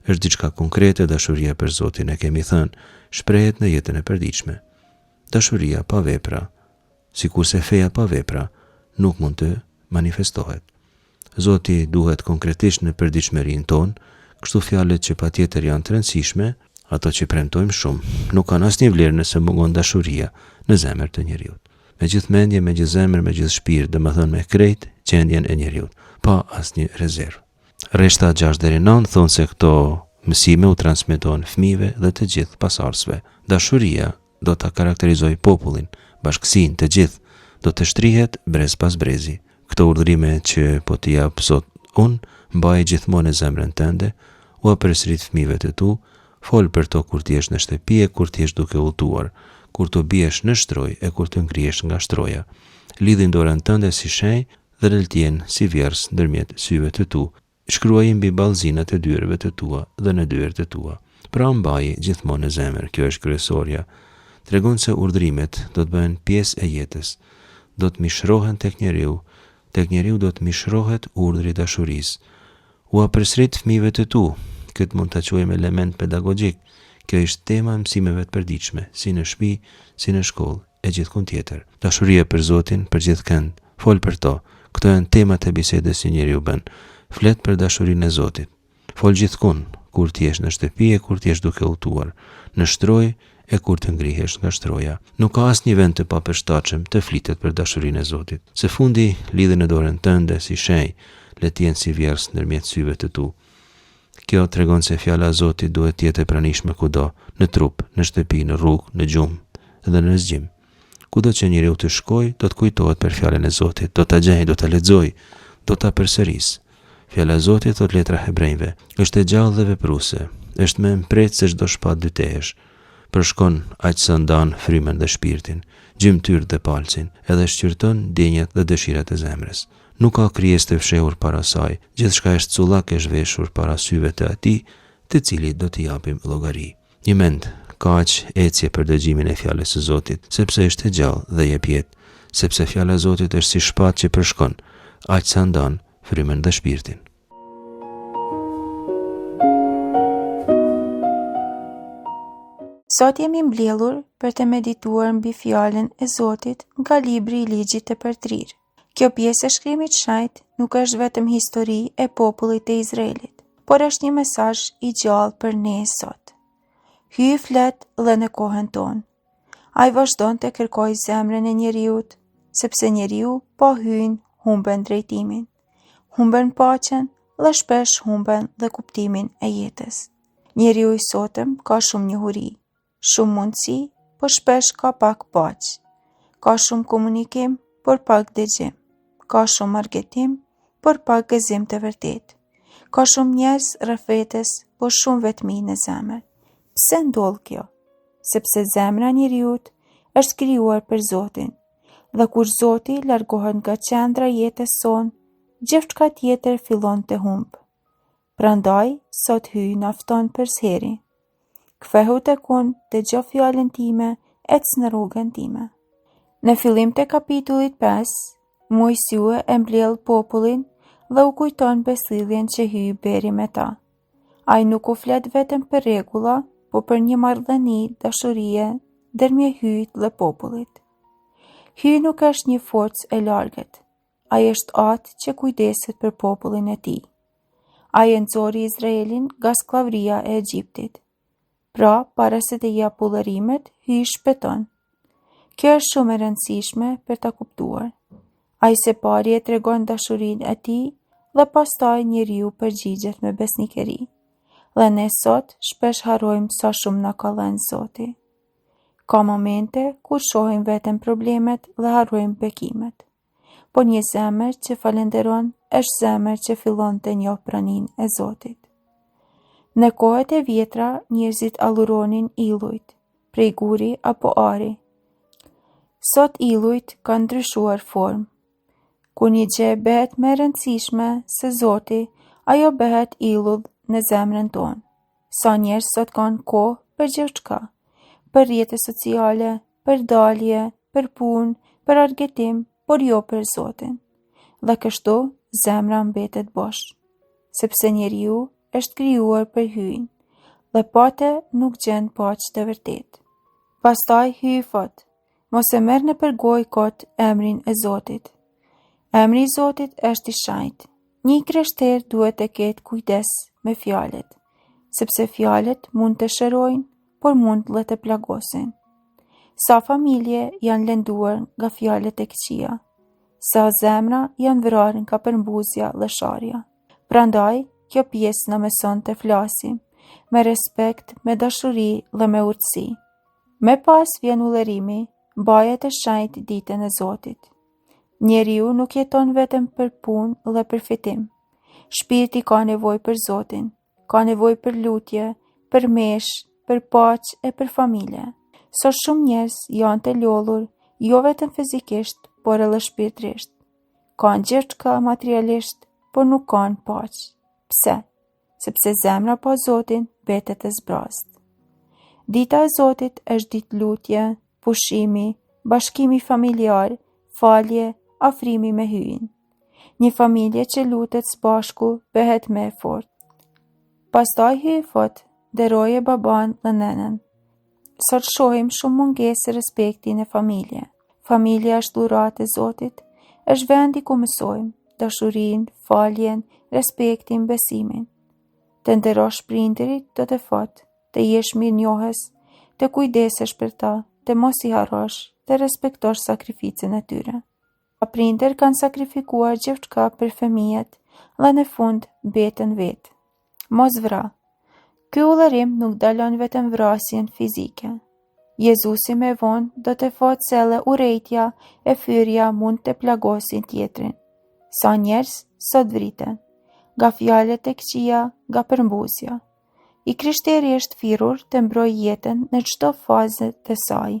Është diçka konkrete dashuria për Zotin, e kemi thënë, shprehet në jetën e përditshme. Dashuria pa vepra, sikurse feja pa vepra, nuk mund të manifestohet. Zoti duhet konkretisht në përditshmërinë tonë, kështu fjalët që patjetër janë të rëndësishme, ato që premtojmë shumë, nuk kanë asnjë vlerë nëse mungon dashuria në zemër të njeriut. Me gjithë mendje, me gjithë zemër, me gjithë shpirt, domethënë me krejt qenien e njeriut, pa asnjë rezervë. Rreshta 6 deri 9 thonë se këto mësime u transmetohen fëmijëve dhe të gjithë pasardhësve. Dashuria do ta karakterizojë popullin, bashkësinë, të gjithë, do të shtrihet brez pas brezi. Këto urdhërime që po t'i jap sot unë, mbaji gjithmonë në zemrën tënde, ua përsërit fëmijëve të tu, fol për to kur të jesh në shtëpi e kur të jesh duke udhëtuar, kur të biesh në shtrojë e kur të ngrihesh nga shtroja. Lidhi në dorën tënde si shenjë dhe le të jenë si vjerrsë ndërmjet syve të tu, Shkruaji mbi ballëzinat e dyerve të tua dhe në dyert e tua. Pra mbaji gjithmonë në zemër, kjo është kryesorja. Tregon se urdhërimet do të bëhen pjesë e jetës, do të mishërohen tek njeriu, tek njeriu do të mishërohet urdhri i dashurisë. Ua përsërit fëmijëve të tu, këtë mund ta quajmë element pedagogjik, kjo ishte tema e mësimeve të përditshme, si në shtëpi, si në shkollë, e gjithkund tjetër. Dashuria për Zotin, për gjithkënd, fol për to. Këto janë temat e bisedës që njeriu bën. Flet për dashurinë e Zotit. Fol gjithkund, kur të jesh në shtëpi e kur të jesh duke udhëtuar, në shtrojë e kur të ngrihesh nga shtroja. Nuk ka asnjë vend të papërshtatshëm të flitet për dashurinë e Zotit. Së fundi, lidhi në dorën tënde si shenjë, le të jenë si vjerrsë ndërmjet syve të tu. Kjo tregon se fjala e Zotit duhet të jetë e pranishme kudo, në trup, në shtëpi, në rrugë, në gjumë dhe në zgjim. Kudo që njeriu të shkojë, do të kujtohet për fjalën e Zotit, do ta gjejë, do ta lexojë, do ta përsërisë. Fjala e Zotit, thotë letra hebrejve, është e gjallë dhe vepruese, është më e mprehtë se çdo shpatë dytehësh, përshkon aq sa ndan frymën dhe shpirtin, gjymtyrët dhe palcin, edhe shqyrton ndjenjat dhe dëshirat e zemrës. Nuk ka krijesë të fshehur para saj, gjithçka është cullak e zhveshur para syve të Atij, të cilit do t'i japim llogari. Njëmend, ka aq ecje për dëgjimin e fjalës së Zotit, sepse është e gjallë dhe jep jetë, sepse fjala e Zotit është si shpatë që përshkon, aq sa ndan frymën dhe shpirtin. Sot jemi mbledhur për të medituar mbi fjalën e Zotit nga libri i Ligjit të Përtërirë. Kjo pjesë e shkrimit të shenjtë nuk është vetëm histori e popullit të Izraelit, por është një mesazh i gjallë për ne sot. Hyji flet dhe në kohën tonë. Ai vazhdon të kërkojë zemrën e njeriut, sepse njeriu pa Hyjin humben drejtimin, humben paqen dhe shpesh humben dhe kuptimin e jetës. Njeriu i sotëm ka shumë njohuri, Shumë mundësi, por shpesh ka pak paqe. Ka shumë komunikim, por pak dëgjim. Ka shumë argëtim, por pak gëzim të vërtetë. Ka shumë njerëz rreth vetes, por shumë vetmi në zemër. Pse ndodh kjo? Sepse zemra e njeriut. është krijuar për Zotin. Dhe kur Zoti largohet nga qendra e jetës sonë, gjithçka tjetër fillon të humbë. Prandaj, sot Hyji na fton përsëri. Kthehu tek unë, dëgjo fjalën time, ec në rrugën time. Në fillim të kapitullit 5, Moisiu e mbledh popullin dhe u kujton besëlidhjen që Hyji bëri me ta. Ai nuk u flet vetëm për rregulla, po për një marrëdhënie dashurie ndërmjet Hyjit dhe popullit. Hyji nuk është një forcë e largët. Ai është atë që kujdeset për popullin e tij. Ai e nxori Izraelin nga skllavëria e Egjiptit. Pra, para se të japë urdhërimet, Hyji shpëton. Kjo është shumë e rëndësishme për ta kuptuar. Ai së pari e tregon dashurinë e tij dhe pastaj njeriu përgjigjet me besnikëri. Dhe ne sot shpesh harrojmë sa shumë na ka dhënë Zoti. Ka momente kur shohim vetëm problemet dhe harrojmë bekimet. Por një zemër që falënderon është zemër që fillon të njohë praninë e Zotit. Në kohët e vjetra, njerëzit adhuronin idhujt, prej guri apo ari. Sot idhujt kanë ndryshuar formë. Kur një gjë bëhet më e rëndësishme se Zoti, ajo bëhet idhull në zemrën tonë. Sa njerëz sot kanë kohë për gjithçka, për rrjete sociale, për dalje, për punë, për argëtim, por jo për Zotin. Dhe kështu zemra mbetet bosh, sepse njeriu është krijuar për Hyjin, dhe pa të nuk gjen paqe të vërtetë. Pastaj Hyji thotë, mos e merr nëpër gojë kot emrin e Zotit. Emri i Zotit është i shenjtë. Një i krishterë duhet të ketë kujdes me fjalët, sepse fjalët mund të shërojnë, por mund dhe të plagosin. Sa familje janë lënduar nga fjalët e këqija, sa zemra janë vrarë nga përmbuzja dhe sharja. Prandaj, kjo pjesë na mëson të flasim me respekt, me dashuri dhe me urtësi. Më pas vjen urdhërimi, mbaje të shenjtë ditën e Zotit. Njeriu nuk jeton vetëm për punë dhe për fitim. Shpirti ka nevojë për Zotin, ka nevojë për lutje, për meshë, për paqe e për familje. Sot shumë njerëz janë të lodhur, jo vetëm fizikisht, por edhe shpirtërisht. Kanë gjithçka materialisht, por nuk kanë paqe. Pse? Sepse zemra pa Zotin mbetet e zbrazët. Dita e Zotit është ditë lutje, pushimi, bashkimi familjar, falje, afrimi me Hyjin. Një familje që lutet së bashku bëhet më e fortë. Pastaj Hyji thotë, nderoje babanë dhe nënën. Sot shohim shumë mungesë respekti në familje. Familja është dhuratë e Zotit, është vendi ku mësojmë dashurinë, faljen, respektin, besimin. Të nderosh prindërit do të thotë, të jesh mirënjohës, të kujdesesh për ta, të mos i harrosh, të respektosh sakrificën e tyre. Sa prindër kanë sakrifikuar gjithçka për fëmijët dhe në fund mbeten vetë. Mos vra. Ky urdhërim nuk ndalon vetëm vrasjen fizike. Jezusi më vonë do të thotë se edhe urrejtja e fyerja mund të plagosin tjetrin. Sa njerëz sot vriten nga fjalët e këqija, nga përmbuzja. I krishteri është thirrur të mbrojë jetën në çdo fazë të saj.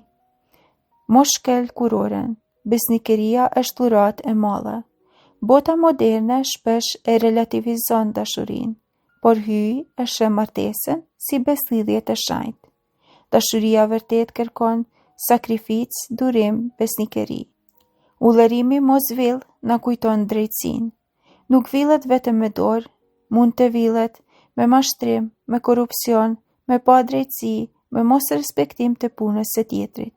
Mos shkel kurorën. Besnikëria është dhuratë e madhe. Bota moderne shpesh e relativizon dashurinë, por Hyji e sheh martesën si besëlidhje të shenjtë. Dashuria e vërtetë kërkon sakrificë, durim, besnikëri. Urdhërimi mos vidh na kujton drejtësinë. Nuk vidhet vetëm me dorë, mund të vidhet me mashtrim, me korrupsion, me padrejtësi, me mosrespektim të punës së tjetrit.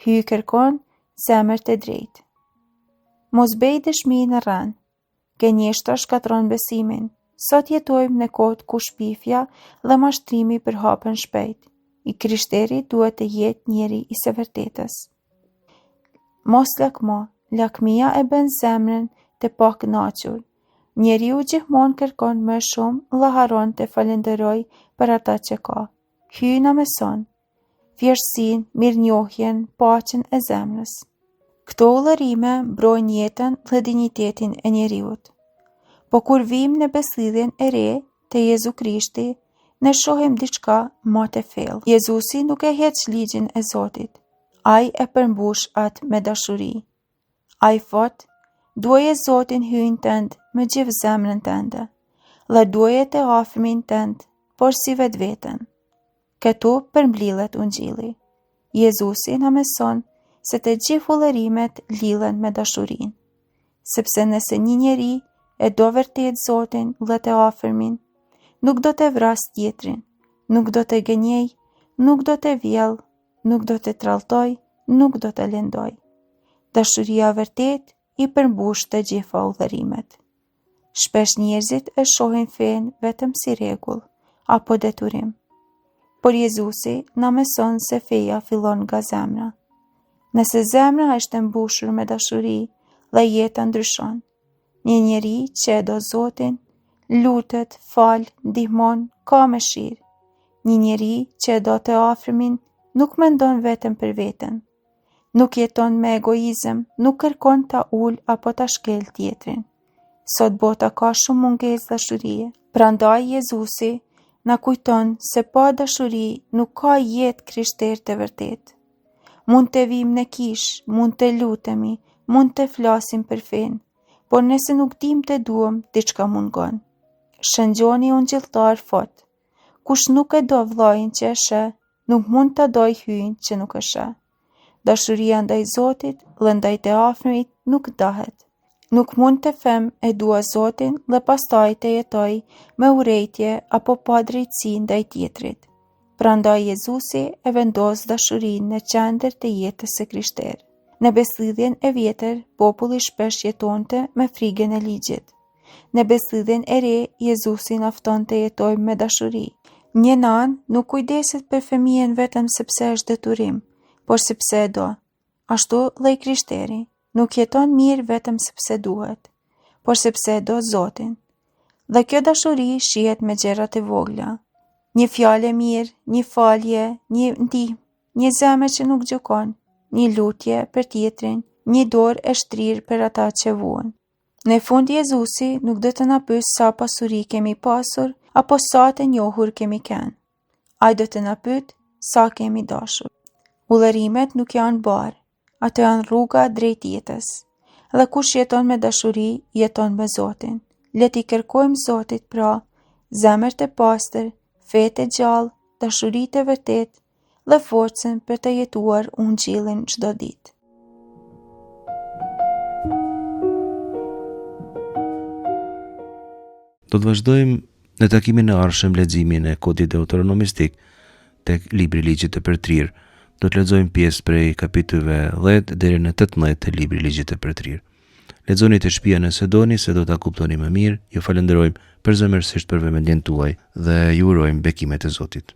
Hyji kërkon zemër të drejtë. Mos bëj dëshmi në rrenë. Gënjeshtra shkatërron besimin. Sot jetojmë në kohë ku shpifja dhe mashtrimi përhapen shpejt. I krishteri duhet të jetë njeri i së vërtetës. Mos lakmo, lakmia e bën zemrën të pakënaqur. Njeriu gjithmonë kërkon më shumë dhe harron të falënderojë për ata që ka. Hyji na mëson thjeshtësinë, mirënjohjen, paqen e zemrës. Këto urdhërime mbrojnë jetën dhe dinjitetin e njeriut. Po kur vijmë në besëlidhjen e re te Jezu Krishti, ne shohim diçka më të thellë. Jezusi nuk e heq ligjin e Zotit. Ai e përmbush atë me dashuri. Ai thotë, duaje Zotin Hyjin tënd me gjithë zemrën tënde, dhe duaje të afërmin tënd, porsi vetveten. Këtu përmblidhet ungjilli. Jezusi na mëson se të gjithë urdhërimet lidhen me dashurinë, sepse nëse një njeri e do vërtet Zotin dhe të afërmin, nuk do të vrasë tjetrin, nuk do të gënjejë, nuk do të vjedhë, nuk do të tradhtojë, nuk do të lëndojë. Dashuria e vërtetë i përmbush të gjitha urdhërimet. Shpesh njerëzit e shohin fenë vetëm si rregull apo detyrim. Por Jezusi na mëson se feja fillon nga zemra. Nëse zemra është e mbushur me dashuri dhe jeta ndryshon. Një njeri që e do Zotin, lutet, fal, ndihmon, ka mëshirë. Një njeri që e do të afërmin, nuk mendon vetëm për veten. Nuk jeton me egoizëm, nuk kërkon ta ulë apo ta shkelë tjetrin. Sot bota ka shumë mungesë dashurie. Prandaj Jezusi na kujton se pa dashuri nuk ka jetë krishterë të vërtetë. Mund të vijmë në kishë, mund të lutemi, mund të flasim për fenë, por nëse nuk dimë të duam, diçka mungon. Shën Gjoni Ungjilltar thotë, kush nuk e do vëllain që e sheh, nuk mund ta dojë Hyjin që nuk e sheh. Dashuria ndaj Zotit dhe ndaj të afërmit nuk ndahet. Nuk mund të them e dua Zotin dhe pastaj të jetoj me urrejtje apo padrejtësi ndaj tjetrit. Prandaj Jezusi e vendos dashurinë në qendër të jetës së krishterë. Në besëlidhjen e vjetër, populli shpesh jetonte me frigën e ligjit. Në besëlidhjen e re, Jezusi na fton të jetojmë me dashuri. Një nanë nuk kujdeset për fëmijën vetëm sepse është detyrim, por sepse e do. Ashtu dhe i krishteri, nuk jeton mirë vetëm sepse duhet, por sepse e do Zotin. Dhe kjo dashuri shihet me gjërat e vogla. Një fjalë e mirë, një falje, një ndihmë, një zemër që nuk gjykon, një lutje për tjetrin, një dorë e shtrirë për ata që vuajnë. Në fund Jezusi nuk do të na pyesë sa pasuri kemi pasur apo sa të njohur kemi qenë. Ai do të na pyet sa kemi dashur. Urdhërimet nuk janë barrë, ato janë rruga drejt jetës. Dhe kush jeton me dashuri, jeton me Zotin. Le t'i kërkojmë Zotit pra, zemër të pastër, fe të gjallë, dashuri të vërtetë dhe forcën për të jetuar ungjillin çdo ditë. Do të vazhdojmë në takimin e ardhshëm leximin e kodit deuteronomistik tek libri i ligjit të përtrirë. Do të lexojmë pjesë prej kapitujve 10 deri në 18 të librit i ligjit të përtrirë. Lexoni te shtëpia nëse doni se do ta kuptoni më mirë. Ju falënderojmë përzemërsisht për vëmendjen tuaj dhe ju urojmë bekimet e Zotit.